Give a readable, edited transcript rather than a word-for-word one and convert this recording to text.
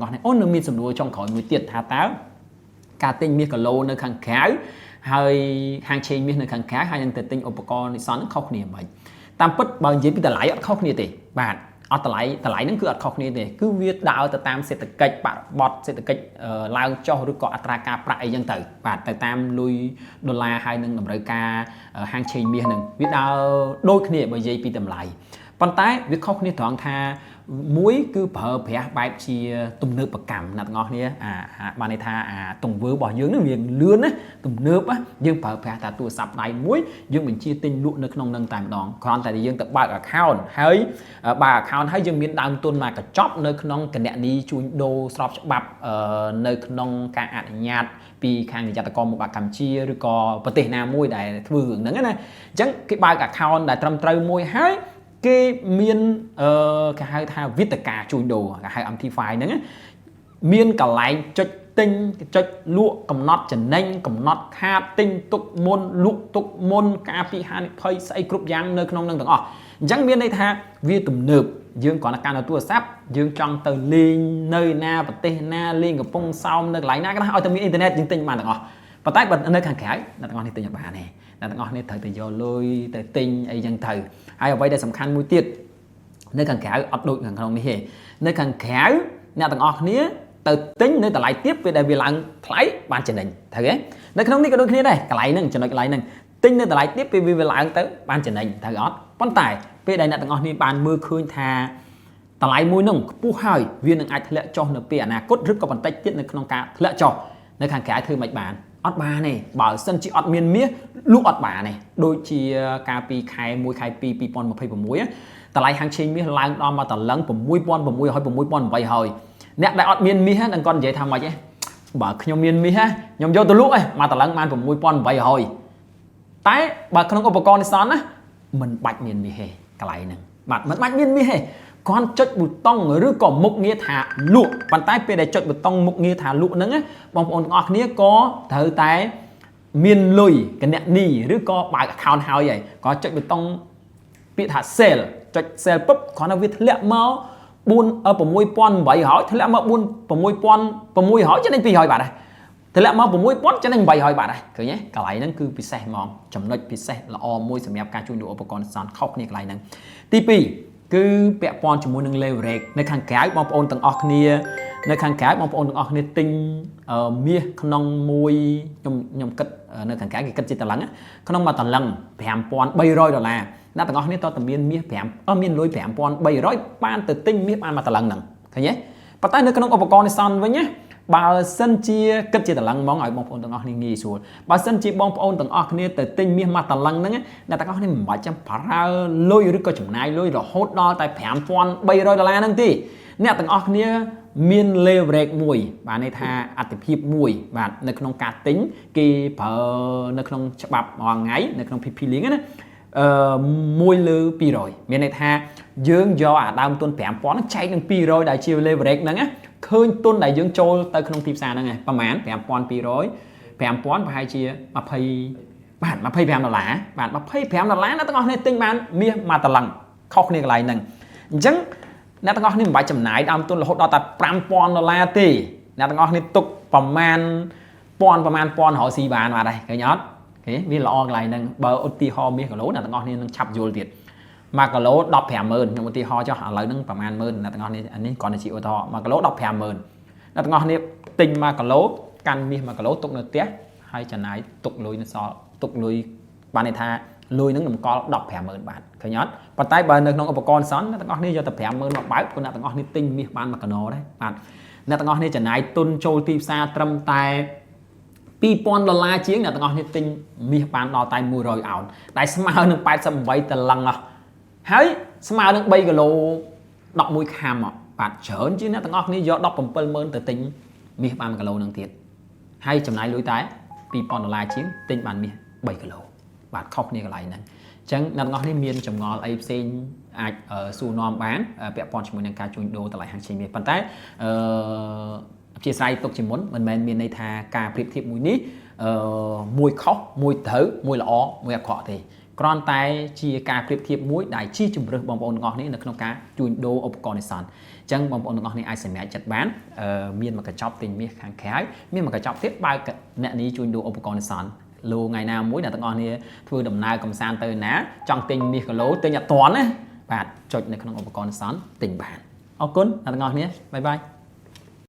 អស់នេះអូននៅមានសំណួរចុងក្រោយមួយទៀតថាតើការទិញមាសគីឡូនៅខាងក្រៅហើយហាងឆេងមាសនៅខាងក្រៅហើយនឹងទៅទិញឧបករណ៍និស្សន្នខុសគ្នាមិនតាមពិតបើនិយាយពីតម្លៃអត់ខុសគ្នាទេបាទអត់តម្លៃតម្លៃហ្នឹងគឺអត់ខុសគ្នាទេគឺវាដើរទៅតាមសេដ្ឋកិច្ចបរិបទសេដ្ឋកិច្ចឡើងចុះឬក៏អត្រាការប្រាក់អីចឹងទៅបាទទៅតាមលុយដុល្លារហើយនឹងតម្រូវការហាងឆេងមាសហ្នឹងវាដើរដូចគ្នាបើនិយាយពីតម្លៃប៉ុន្តែវាខុសគ្នាត្រង់ថាមួយគឺប្រើប្រាស់បែបជាទំនើបកម្មអ្នកទាំងអស់គ្នាអាបានន័យថាអាទង្វើរបស់យើងនឹងវាលឿនណាទំនើបយើងប្រើប្រាស់តែទូរស័ព្ទដៃមួយយើងបញ្ជាទិញលក់នៅក្នុងនឹងតែម្ដងគ្រាន់តែយើងទៅបើក account ហើយបើក account ហើយយើងមានដើមទុនមកកញ្ចប់នៅក្នុងគណនីជួញដូរស្របច្បាប់នៅក្នុងការអនុញ្ញាតពីខាងនិយត្តករមុខបាកម្ពុជាឬក៏ប្រទេសណាមួយដែលធ្វើរឿងហ្នឹងណាអញ្ចឹងគេបើក account ដែលត្រឹមត្រូវមួយហើយគេមានអឺគេហៅថាវិតការជួញដូរគេហៅ MT5 ហ្នឹងមានកន្លែងចុចទិញចុចលក់កំណត់ចំណេញកំណត់ខាតទិញទុកមុនលក់ទុកមុនការពីហានិភ័យស្អីគ្រប់យ៉ាងនៅក្នុងនឹងទាំងអស់អញ្ចឹងមានន័យថាវាទំនើបយើងគ្រាន់តែកាន់នៅទូរស័ព្ទយើងចង់ទៅលេងនៅណាប្រទេសណាលេងកំពង់សោមនៅកន្លែងណាក៏ដោយឲ្យតែមានអ៊ីនធឺណិតយើងទិញបានទាំងអស់ប៉ុន្តែបើនៅខាងក្រៅអ្នកទាំងអស់នេះទិញអត់បានទេអ្នកទាំងអស់នេះត្រូវតែយកលុយទៅទិញអីចឹងទៅហើយអ្វីដែលសំខាន់មួយទៀតនៅខាងក្រៅអត់ដូចខាងក្នុងនេះទេនៅខាងក្រៅអ្នកទាំងអស់គ្នាទៅទិញនៅតម្លៃទាបពេលដែលវាឡើងថ្លៃបានចំណេញត្រូវទេនៅក្នុងនេះក៏ដូចគ្នាដែរកន្លែងហ្នឹងចំណុចកន្លែងហ្នឹងទិញនៅតម្លៃទាបពេលវាឡើងទៅបានចំណេញត្រូវអត់ប៉ុន្តែពេលដែលអ្នកទាំងអស់គ្នាបានមើលឃើញថាតម្លៃមួយហ្នឹងខ្ពស់ហើយវានឹងអាចធ្លាក់ចុះនៅពេលអនាគតឬក៏បន្តិចទៀតនៅក្នុងការធ្លាក់ចុះនៅខាងក្រៅធ្វើមិនបានអត់បានទេបើសិនជាអត់មានមាសលក់អត់បានទេដូចជាកាលពីខែ1ខែ2 2026តម្លៃហាងឆេងមាសឡើងដល់មកតលឹង6600 6800អ្នកដែលអត់មានមាសហ្នឹងគាត់និយាយថាម៉េចទេបើខ្ញុំមានមាសខ្ញុំយកទៅលក់ឯងមកតលឹងបាន6800តែបើក្នុងឧបករណ៍និស្សន្នណាមិនបាច់មានមាសទេកន្លែងហ្នឹងបាទមិនបាច់មានមាសទេគ្រាន់ចុចប៊ូតុងឬក៏មុខងារថាលក់ប៉ុន្តែពេលដែលចុចប៊ូតុងមុខងារថាលក់ហ្នឹងបងប្អូនទាំងអស់គ្នាក៏ត្រូវតែមានលុយគណនីឬក៏បើក account ហើយហើយក៏ចុចប៊ូតុងពាក្យថា sell ចុច sell ពុបគ្រាន់តែវាធ្លាក់មក4 6800ធ្លាក់មក4 6600ចំណេញ200បាត់ហើយធ្លាក់មក6000ចំណេញ800បាត់ហើយឃើញទេកន្លែងហ្នឹងគឺពិសេសហ្មងចំណុចពិសេសល្អមួយសម្រាប់ការជួញដូរឧបករណ៍សន្នខុសគ្នាកន្លែងហ្នឹងទី2គឺពាក់ព័ន្ធជាមួយនឹង leverage នៅខាងក្រៅបងប្អូនទាំងអស់គ្នានៅខាងក្រៅបងប្អូនទាំងអស់គ្នាទិញមាសក្នុងមួយខ្ញុំខ្ញុំគិតនៅខាងក្រៅគេគិតជាតលឹងក្នុងមួយតលឹង5300ដុល្លារអ្នកទាំងអស់គ្នាតើតមានមាស5អឺមានលុយ5300បានទៅទិញមាសបានមួយតលឹងហ្នឹងឃើញទេប៉ុន្តែនៅក្នុងឧបករណ៍និស្សន្នវិញណាបើសិនជាគិតជាតលឹងហ្មងឲ្យបងប្អូនទាំងអស់គ្នាងាយស្រួលបើសិនជាបងប្អូនទាំងអស់គ្នាទៅទិញមាសមួយតលឹងហ្នឹងអ្នកទាំងអស់គ្នាមិនបាច់ចាំប្រើលុយឬក៏ចំណាយលុយរហូតដល់តែ5300ដុល្លារហ្នឹងទេអ្នកទាំងអស់គ្នាមាន leverage មួយបាទន័យថាអតិភិបមួយបាទនៅក្នុងការទិញគេប្រើនៅក្នុងច្បាប់មួយថ្ងៃនៅក្នុង PP Link ណាអឺ1លើ200មានន័យថាយើងយកអាដើមទុន5000ហ្នឹងចែកនឹង200ដែលជា leverage ហ្នឹងណាឃើញទុនដែលយើងចូលទៅក្នុងទីផ្សារហ្នឹងឯងប្រហែល5200 5000ប្រហែលជា20បាទ25ដុល្លារបាទ25ដុល្លារអ្នកទាំងអស់គ្នាទិញបានមាសមួយតលឹងខុសគ្នាកន្លែងហ្នឹងអញ្ចឹងអ្នកទាំងអស់គ្នាមិនបាច់ចំណាយដើមទុនរហូតដល់តែ5000ដុល្លារទេអ្នកទាំងអស់គ្នាទុកប្រមាណពាន់ប្រមាណពាន់រកស៊ីបានបាទហើយឃើញអត់គេវាល្អកន្លែងហ្នឹងបើឧទាហរណ៍មាសគីឡូអ្នកទាំងអស់គ្នានឹងឆាប់យល់ទៀត1គីឡូ150,000ខ្ញុំឧទាហរណ៍ចុះឥឡូវហ្នឹងប្រហែលម៉ឺនអ្នកទាំងអស់គ្នាអានេះគ្រាន់តែជាឧទាហរណ៍1គីឡូ150,000អ្នកទាំងអស់គ្នាទិញ1គីឡូកាន់មាស1គីឡូទុកនៅផ្ទះហើយចំណាយទុកលុយនៅសល់ទុកលុយបានន័យថាលុយហ្នឹងតម្កល់150,000បាតឃើញអត់ប៉ុន្តែបើនៅក្នុងឧបករណ៍សន្នអ្នកទាំងអស់គ្នាយកតែ50000មកបើកព្រោះអ្នកទាំងអស់គ្នាទិញមាសបានមួយកណោដែរបាទអ្នកទាំងអស់គ្នាចំណាយទុនចូលទីផ្សារត្រឹមតែ2000ដុល្លារជាងអ្នកទាំងអស់គ្នាទិញមាសបានដល់តែ100អោនដែលស្មើនឹង88តលឹងហើយស្មើនឹង3គីឡូ11ខាំបាទច្រើនជាងអ្នកទាំងអស់គ្នាយក170,000ទៅទិញមាសបាន1គីឡូនឹងទៀតហើយចំណាយលុយតែ2000ដុល្លារជាងទិញបានមាស3គីឡូបាទខុសគ្នាកន្លែងហ្នឹងអញ្ចឹងអ្នកទាំងអស់គ្នាមានចម្ងល់អីផ្សេងអាចសួរនាំបានពាក់ព័ន្ធជាមួយនឹងការជួញដូរតម្លៃហាងឆេងមាសប៉ុន្តែអឺអធិស្ឋានទុកជាមុនមិនមែនមានន័យថាការប្រៀបធៀបមួយនេះអឺមួយខុសមួយត្រូវមួយល្អមួយអាក្រក់ទេគ្ គ្រាន់តែជាការប្រៀបធៀបមួយដែលជាជំរើសបងប្អូនទាំងអស់គ្នានៅក្នុងការជួញដូរឧបករណ៍នេសាទអញ្ចឹងបងប្អូនទាំងអស់គ្នាអាចសម្រេចចិត្តបានមានមួយកញ្ចប់ទិញមាសខាងក្រៅមានមួយកញ្ចប់ទៀតបើកអ្នកនេះជួញដូរឧបករណ៍នេសាទលោថ្ងៃណាមួយអ្នកទាំងអស់គ្នាធ្វើដំណើរកំសាន្តទៅណាចង់ទិញមាសគីឡូទិញអត់ទាន់ណាបាទចុចនៅក្នុងឧបករណ៍នេសាទទិញបានអរគុណអ្នកទាំងអស់គ្នាbye bye.